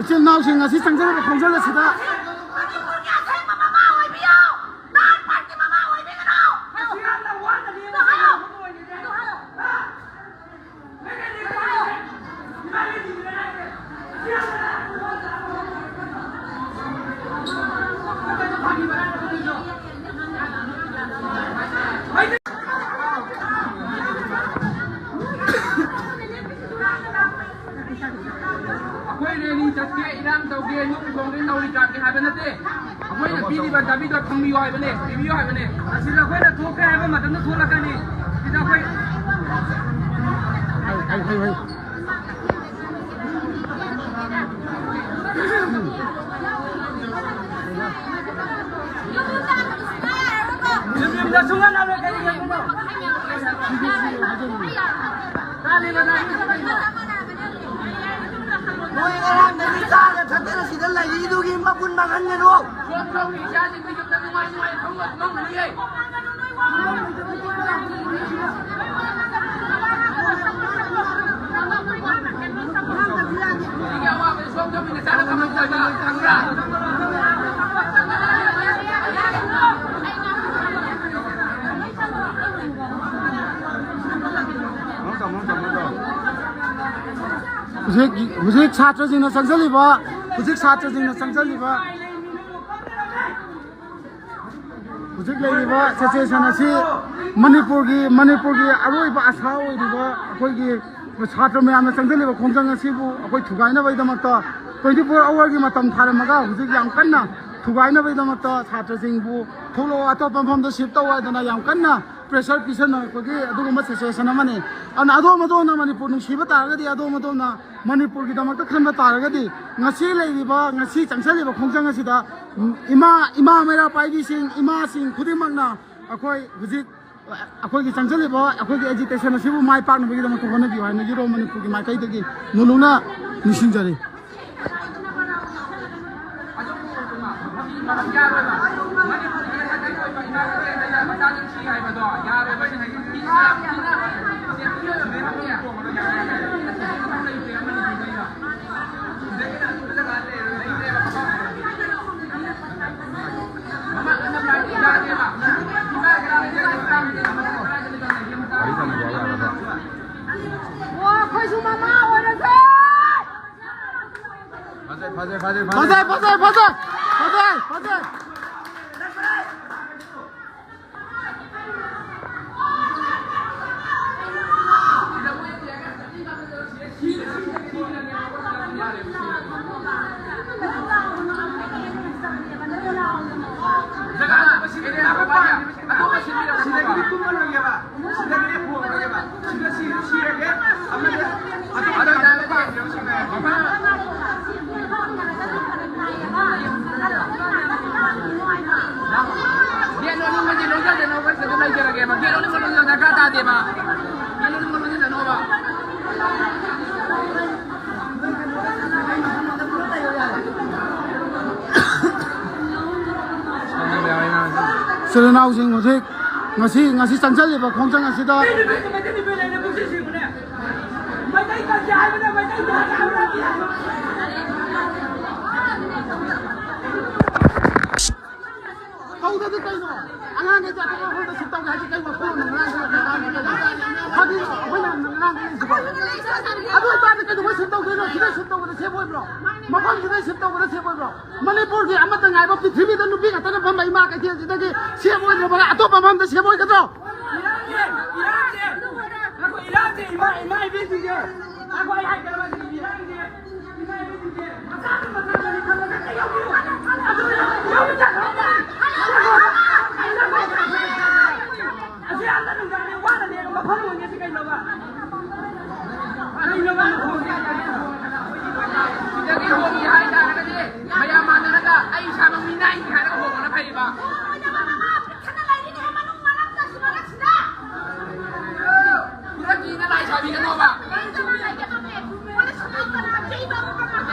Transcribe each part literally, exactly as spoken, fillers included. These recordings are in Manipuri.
ꯏꯆꯤꯜ ꯏꯅꯥꯎꯁꯤꯡ ꯑꯁꯤ ꯆꯪꯖꯔꯤꯕ ꯈꯣꯡꯖꯦꯜ ꯑꯁꯤꯗ ꯃꯅꯤꯄꯨꯔꯒꯤ ꯑꯁꯦꯡꯕ ꯃꯃꯥ ꯑꯣꯏꯕꯤꯌꯨ! ꯅꯍꯥꯟ ꯄꯥꯔꯇꯤ ꯃꯃꯥ ꯑꯣꯏꯕꯤꯒꯅꯨ! ꯑꯗꯨ ꯍꯥꯏꯌꯣ! ꯑꯗꯨ ꯍꯥꯏꯌꯣ! ꯑꯩꯈꯣꯏ ꯔꯦꯂꯤ ꯆꯠꯀꯦ, ꯏꯔꯥꯡ ꯇꯧꯒꯦ, ꯌꯨꯝ ꯊꯣꯡꯒꯦ, ꯅꯧꯔꯤ ꯀꯥꯞꯀꯦ ꯍꯥꯏꯕ ꯅꯠꯇꯦ꯫ ꯑꯩꯈꯣꯏꯅ ꯄꯤꯔꯤꯕ ꯗꯥꯕꯤꯗꯣ ꯐꯪꯕꯤꯌꯨ ꯍꯥꯏꯕꯅꯦ, ꯄꯤꯕꯤꯌꯨ ꯍꯥꯏꯕꯅꯦ꯫ ꯑꯁꯤꯗ ꯑꯩꯈꯣꯏꯅ ꯊꯣꯛꯀꯦ ꯍꯥꯏꯕ ꯃꯇꯝꯗ ꯊꯣꯛꯂꯛꯀꯅꯤ꯫ ꯁꯤꯗ ꯑꯩꯈꯣꯏ ꯍꯩ, ꯍꯩ, ꯍꯩ, ꯍꯩ꯫ ꯌꯨꯝ ꯌꯨꯝꯗ ꯁꯨꯡꯍꯜꯂꯔꯣꯏ꯫ ꯀꯔꯤꯒꯤꯅꯣ? ꯅꯣꯏ ꯉꯔꯥꯡꯗꯒꯤ ꯆꯥꯔ ꯊꯛꯇꯅ ꯁꯤꯗ ꯂꯩꯔꯤꯗꯨꯒꯤ ꯃꯒꯨꯟ ꯃꯥꯡꯍꯟꯒꯅꯨ꯫ ꯁꯣꯝ ꯁꯣꯝꯒꯤ ꯏꯆꯥꯁꯤꯡꯗꯨ ꯌꯨꯝꯗ ꯅꯨꯡꯉꯥꯏ ꯅꯨꯡꯉꯥꯏꯅ ꯐꯝꯃꯒ ꯇꯨꯝꯍꯜꯂꯨ꯫ ꯍꯧꯖꯤꯛ, ꯍꯧꯖꯤꯛ ꯁꯥꯇ꯭ꯔꯁꯤꯡꯅ ꯆꯪꯁꯤꯜꯂꯤꯕ, ꯍꯧꯖꯤꯛ ꯁꯥꯇ꯭ꯔꯁꯤꯡꯅ ꯆꯪꯁꯤꯜꯂꯤꯕ, ꯍꯧꯖꯤꯛ ꯂꯩꯔꯤꯕ ꯁꯤꯆꯨꯋꯦꯁꯟ ꯑꯁꯤ ꯃꯅꯤꯄꯨꯔꯒꯤ, ꯃꯅꯤꯄꯨꯔꯒꯤ ꯑꯔꯣꯏꯕ ꯑꯁꯥ ꯑꯣꯏꯔꯤꯕ ꯑꯩꯈꯣꯏꯒꯤ ꯁꯥꯇ꯭ꯔ ꯃꯌꯥꯝꯅ ꯆꯪꯁꯤꯜꯂꯤꯕ ꯈꯣꯡꯖꯪ ꯑꯁꯤꯕꯨ ꯑꯩꯈꯣꯏ ꯊꯨꯒꯥꯏꯅꯕꯒꯤꯗꯃꯛꯇ twenty four hourꯒꯤ ꯃꯇꯝ ꯊꯥꯔꯝꯃꯒ ꯍꯧꯖꯤꯛ ꯌꯥꯝ ꯀꯟꯅ ꯊꯨꯒꯥꯏꯅꯕꯒꯤꯗꯃꯛꯇ ꯁꯥꯇ꯭ꯔꯁꯤꯡꯕꯨ ꯊꯣꯛꯂꯛꯑꯣ, ꯑꯇꯣꯞꯄ ꯃꯐꯝꯗ ꯁꯤꯐ ꯇꯧ ꯍꯥꯏꯗꯅ ꯌꯥꯝ ꯀꯟꯅ ꯄ꯭ꯔꯦꯁꯔ ꯄꯤꯁꯟꯅꯔꯛꯄꯒꯤ ꯑꯗꯨꯒꯨꯝꯕ ꯁꯤꯆꯨꯋꯦꯁꯟ ꯑꯃꯅꯤ꯫ ꯑꯗꯨꯅ ꯑꯗꯣꯝ ꯑꯗꯣꯝꯅ ꯃꯅꯤꯄꯨꯔ ꯅꯨꯡꯁꯤꯕ ꯇꯥꯔꯒꯗꯤ, ꯑꯗꯣꯝ ꯑꯗꯣꯝꯅ ꯃꯅꯤꯄꯨꯔꯒꯤꯗꯃꯛꯇ ꯈꯟꯕ ꯇꯥꯔꯒꯗꯤ, ꯉꯁꯤ ꯂꯩꯔꯤꯕ, ꯉꯁꯤ ꯆꯪꯁꯤꯜꯂꯤꯕ ꯈꯣꯡꯖꯪ ꯑꯁꯤꯗ ꯏꯃꯥ, ꯏꯃꯥ ꯃꯩꯔꯥ ꯄꯥꯏꯕꯤꯁꯤꯡ, ꯏꯃꯥꯁꯤꯡ ꯈꯨꯗꯤꯡꯃꯛꯅ ꯑꯩꯈꯣꯏ ꯍꯧꯖꯤꯛ ꯑꯩꯈꯣꯏꯒꯤ ꯆꯪꯁꯤꯜꯂꯤꯕ ꯑꯩꯈꯣꯏꯒꯤ ꯑꯦꯖꯤꯇꯦꯁꯟ ꯑꯁꯤꯕꯨ ꯃꯥꯏ ꯄꯥꯛꯅꯕꯒꯤꯗꯃꯛꯇ ꯍꯣꯠꯅꯕꯤꯌꯨ ꯍꯥꯏꯅ ꯌꯨꯔꯣ ꯃꯅꯤꯄꯨꯔꯒꯤ ꯃꯥꯏꯀꯩꯗꯒꯤ ꯅꯧꯅ ꯅꯤꯡꯁꯤꯡꯖꯔꯤ꯫ ꯐꯖꯩ, ꯐꯖꯩ, ꯐꯖꯩ꯫ ꯐꯖꯩ, ꯐꯖꯩ, ꯐꯖꯩ꯫ ꯐꯖꯩ, ꯐꯖꯩ꯫ ꯁꯤꯗꯒꯤꯗꯤ ꯀꯨꯝꯃꯔꯣꯏꯒꯦꯕ꯫ ꯁꯤꯗꯒꯤꯗꯤ ꯐꯣꯡꯉꯔꯣꯏꯒꯦꯕ꯫ ꯁꯤꯗ ꯁꯤ-, ꯁꯤꯔꯒꯦ꯫ ꯑꯃꯗ ꯑꯗꯨ ꯑꯗꯨ ꯇꯥꯔꯒꯗꯤ ꯒꯦꯠ ꯂꯣꯟꯅꯤꯡꯕꯗꯤ ꯂꯣꯟꯖꯗꯅꯣ, ꯑꯩꯈꯣꯏ ꯁꯤꯗ ꯑꯗꯨꯝ ꯂꯩꯖꯔꯒꯦꯕ꯫ ꯒꯦꯠ ꯂꯣꯟꯅꯤꯡꯕ ꯂꯣꯟꯖ ꯗꯔꯀꯥꯔ ꯇꯥꯗꯦꯕ꯫ ꯒꯦꯠ ꯂꯣꯟꯅꯤꯡꯕ ꯂꯣꯟꯖꯗꯅꯣꯕ꯫ ꯏꯆꯤꯜ ꯏꯅꯥꯎꯁꯤꯡ ꯍꯧꯖꯤꯛ ꯉꯁꯤ, ꯉꯁꯤ ꯆꯪꯁꯤꯜꯂꯤꯕ ꯈꯣꯡꯖꯪ ꯑꯁꯤꯗ ꯇꯧꯗꯗꯤ ꯀꯩꯅꯣ? ꯑꯉꯥꯡꯈꯩꯁꯦ ꯑꯇꯣꯞꯄ ꯃꯐꯝꯗ ꯁꯤꯐ ꯇꯧꯒꯦ ꯍꯥꯏꯁꯦ ꯀꯩ ꯋꯥꯈꯜꯂꯣꯟꯅꯣ? ꯉꯔꯥꯡꯁꯨ ꯍꯥꯏꯗꯤ ꯑꯩꯈꯣꯏꯅ ꯉꯔꯥꯡ ꯂꯩꯁꯤꯀꯣ꯫ ꯑꯗꯨ ꯑꯣꯏꯇꯥꯔꯗꯤ ꯀꯩꯗꯧꯕꯩ ꯁꯤꯐ ꯇꯧꯗꯣꯏꯅꯣ? ꯁꯤꯗ ꯁꯤꯐ ꯇꯧꯕꯗ ꯁꯦꯐ ꯑꯣꯏꯕ꯭ꯔꯣ? ꯃꯐꯝꯁꯤꯗ ꯁꯤꯐ ꯇꯧꯕꯗ ꯁꯦꯐ ꯑꯣꯏꯕ꯭ꯔꯣ? ꯃꯅꯤꯄꯨꯔꯒꯤ ꯑꯃꯠꯇ ꯉꯥꯏꯕ ꯄ꯭ꯔꯤꯊꯤꯕꯤꯗ ꯅꯨꯄꯤ ꯉꯥꯛꯇꯅ ꯐꯝꯕ ꯏꯃꯥ ꯀꯩꯊꯦꯜꯁꯤꯗꯒꯤ ꯁꯦꯐ ꯑꯣꯏꯗ꯭ꯔꯕ ꯑꯇꯣꯞꯄ ꯃꯐꯝꯗ ꯁꯦꯐ ꯑꯣꯏꯒꯗ꯭ꯔꯣ? ꯏꯔꯥꯡꯁꯦ, ꯏꯔꯥꯡꯁꯦ, ꯉꯥꯏꯈꯣ, ꯏꯔꯥꯡꯁꯦ, ꯏꯃꯥ, ꯏꯃꯥ ꯏꯕꯦꯟꯁꯤꯡꯁꯦ, ꯉꯥꯏꯈꯣ, ꯑꯩ ꯍꯥꯏꯒꯦ, ꯏꯔꯥꯡꯁꯦ, ꯃꯆꯥ ꯃꯆꯥ ꯈꯜꯂꯒ ꯌꯥꯎꯕꯤꯌꯨ꯫ ꯑꯗꯨ ꯌꯥꯎꯕꯤꯌꯨ꯫ ꯑꯁꯤ ꯌꯥꯝꯅ ꯅꯨꯡꯗꯥꯡꯅꯦ, ꯋꯥꯅꯅꯦ, ꯃꯐꯝ ꯑꯣꯏꯅ ꯁꯤ ꯀꯩꯅꯣꯕ? ꯀꯩꯅꯣꯕ ꯃꯐꯝ ꯑꯣꯏꯅ? ꯁꯤꯗꯒꯤ ꯍꯣꯡꯒꯦ ꯍꯥꯏꯇꯥꯔꯒꯗꯤ ꯃꯌꯥꯝ ꯃꯥꯟꯅꯔꯒ ꯑꯩ ꯏꯁꯥꯃꯛ ꯃꯤꯅꯥꯏꯅꯤ ꯍꯥꯏꯔꯒ ꯍꯣꯡꯕꯅ ꯐꯩꯕ꯫ ꯈꯨꯗꯛꯀꯤꯗ ꯂꯥꯏ ꯁꯥꯕꯤꯒꯅꯣꯕ꯫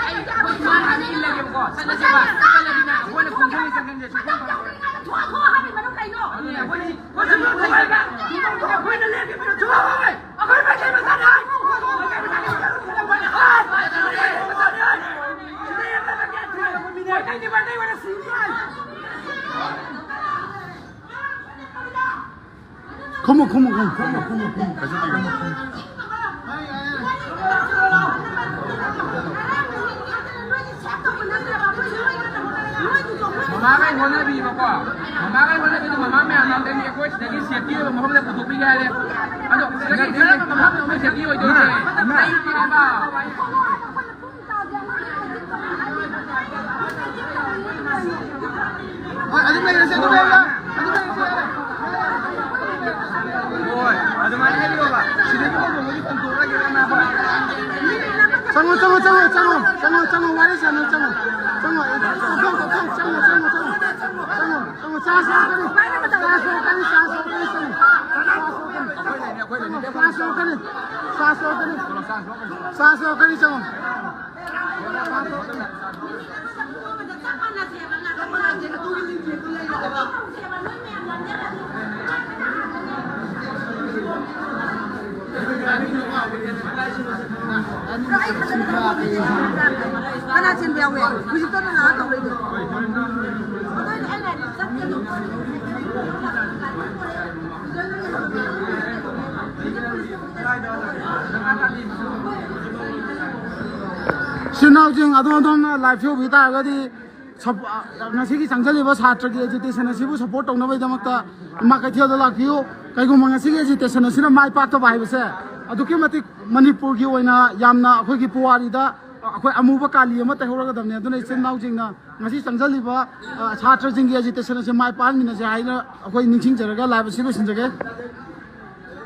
ꯑꯩ, ꯑꯩꯈꯣꯏ ꯏꯃꯥꯅ ꯍꯥꯏꯕ ꯏꯜꯂꯒꯦꯕꯀꯣ꯫ ꯆꯠꯂꯁꯦꯕ꯫ ꯆꯠꯂꯒꯦꯅ ꯑꯩꯈꯣꯏꯅ ꯈꯣꯡꯖꯪ ꯆꯪꯁꯤꯟꯁꯦ ꯁꯨꯡꯈꯣꯡ ꯈꯣꯡ-, ꯑꯗꯨꯅꯦ ꯑꯩꯈꯣꯏꯅ ꯑꯩꯈꯣꯏꯅ ꯂꯦꯞꯀꯦ ꯄꯤꯔꯛꯑꯣ꯫ ꯑꯩꯈꯣꯏ ꯃꯩꯇꯩ ꯃꯆꯥꯅꯤ ꯍꯥꯏ꯫ ꯃꯩꯇꯩ ꯃꯆꯥꯅꯤ ꯍꯥꯏ꯫ ꯃꯩꯇꯩ ꯃꯆꯥꯅꯤ ꯍꯥꯏ꯫ ꯃꯩꯇꯩ ꯑꯣꯏꯅ ꯁꯤꯅꯤ ꯍꯥꯏ꯫ ꯈꯨꯝꯃꯨ, ꯈꯨꯝꯃꯨ, ꯈꯨꯝꯃꯨ, ꯈꯨꯝꯃꯨ, ꯈꯨꯝꯃꯨ, ꯈꯨꯝꯃꯨ꯫ ꯀꯩꯁꯨ ꯀꯤꯔꯣꯏ꯫ ꯀꯣ, ꯃꯃꯥꯒ ꯍꯣꯠꯅꯒꯗꯤ ꯃꯃꯥ ꯃꯌꯥꯝ ꯃꯥꯡꯗꯅꯤ ꯑꯩꯈꯣꯏ ꯁꯤꯗꯒꯤ ꯁꯦꯐꯇꯤ ꯑꯣꯏꯕ ꯃꯐꯝꯗ ꯄꯨꯊꯣꯛꯄꯤꯒꯦ ꯍꯥꯏꯔꯦ꯫ ꯑꯗꯣ ꯁꯤꯗꯒꯤ ꯀꯔꯝꯕ ꯃꯐꯝꯗ ꯑꯩꯈꯣꯏ ꯁꯦꯐꯇꯤ ꯑꯣꯏꯗꯣꯏꯁꯦ? ꯂꯩꯇꯦ ꯍꯥꯏꯕ꯫ ꯍꯣꯏ, ꯑꯗꯨꯝ ꯂꯩꯔꯁꯦ, ꯑꯗꯨꯝ ꯂꯩꯔꯁꯦ, ꯑꯗꯨꯝ ꯂꯩꯔꯁꯦ꯫ ꯍꯣꯏ, ꯑꯗꯨꯃꯥꯏꯅ ꯍꯥꯏꯕꯤꯔꯣꯕ꯫ ꯁꯤꯗꯒꯤ ꯍꯧꯗꯣꯛꯑꯒ ꯇꯝꯊꯣꯛꯑꯒꯦ ꯅꯪ꯫ ꯆꯪꯉꯣ, ꯆꯪꯉꯣ, ꯆꯪꯉꯣ, ꯋꯥꯔꯤ ꯁꯥꯟꯅ ꯆꯪꯉꯣ꯫ ꯆꯪꯉꯣ, ꯆꯪꯉꯣ, ꯆꯪꯉꯣ, ꯆꯪꯉꯣ, ꯆꯪꯉꯣ꯫ ꯆꯪꯉꯣ, ꯆꯪꯉꯣ, ꯆꯥ ꯁꯣꯛꯀꯅꯤ꯫ ꯆꯥ ꯁꯣꯛꯀꯅꯤ, ꯆꯥ ꯁꯣꯛꯀꯅꯤ, ꯆꯪꯉꯣ꯫ ꯆꯥ ꯁꯣꯛꯀꯅꯤ꯫ ꯆꯥ ꯁꯣꯛꯀꯅꯤ꯫ ꯆꯥ ꯁꯣꯛꯀꯅꯤ꯫ ꯆꯥ ꯁꯣꯛꯀꯅꯤ, ꯆꯪꯉꯣ꯫ ꯀꯅꯥ ꯆꯦꯟꯕ ꯌꯥꯎꯋꯦ? ꯍꯧꯖꯤꯛꯇ ꯅꯪ ꯂꯥꯛꯑ ꯇꯧꯔꯛꯏꯗꯣ꯫ ꯏꯆꯤꯟ ꯏꯅꯥꯎꯁꯤꯡ, ꯑꯗꯣꯝ ꯑꯗꯣꯝꯅ live ꯌꯦꯡꯕꯤꯕ ꯇꯥꯔꯒꯗꯤ, ꯁꯞ-, ꯑ, ꯉꯁꯤꯒꯤ ꯆꯪꯁꯤꯜꯂꯤꯕ ꯁꯥꯇ꯭ꯔꯒꯤ agitation ꯑꯁꯤꯕꯨ support ꯇꯧꯅꯕꯒꯤꯗꯃꯛꯇ ꯏꯃꯥ ꯀꯩꯊꯦꯜꯗ ꯂꯥꯛꯄꯤꯌꯨ꯫ ꯀꯩꯒꯨꯝꯕ ꯉꯁꯤꯒꯤ agitation ꯑꯁꯤꯅ ꯃꯥꯏ ꯄꯥꯛꯇꯕ ꯍꯥꯏꯕꯁꯦ ꯑꯗꯨꯛꯀꯤ ꯃꯇꯤꯛ ꯃꯅꯤꯄꯨꯔꯒꯤ ꯑꯣꯏꯅ ꯌꯥꯝꯅ ꯑꯩꯈꯣꯏꯒꯤ ꯄꯨꯋꯥꯔꯤꯗ ꯑꯩꯈꯣꯏ ꯑꯃꯨꯕ ꯀꯥꯂꯤ ꯑꯃ ꯇꯩꯍꯧꯔꯒꯗꯕꯅꯤ꯫ ꯑꯗꯨꯅ ꯏꯆꯤꯟ ꯏꯅꯥꯎꯁꯤꯡꯅ ꯉꯁꯤ ꯆꯪꯁꯤꯜꯂꯤꯕ, ꯑ, ꯁꯥꯇ꯭ꯔꯁꯤꯡꯒꯤ agitation ꯑꯁꯤ ꯃꯥꯏ ꯄꯥꯛꯍꯟꯃꯤꯟꯅꯁꯦ ꯍꯥꯏꯅ ꯑꯩꯈꯣꯏ ꯅꯤꯡꯁꯤꯡꯖꯔꯒ live ꯑꯁꯤ ꯂꯣꯏꯁꯤꯟꯖꯒꯦ꯫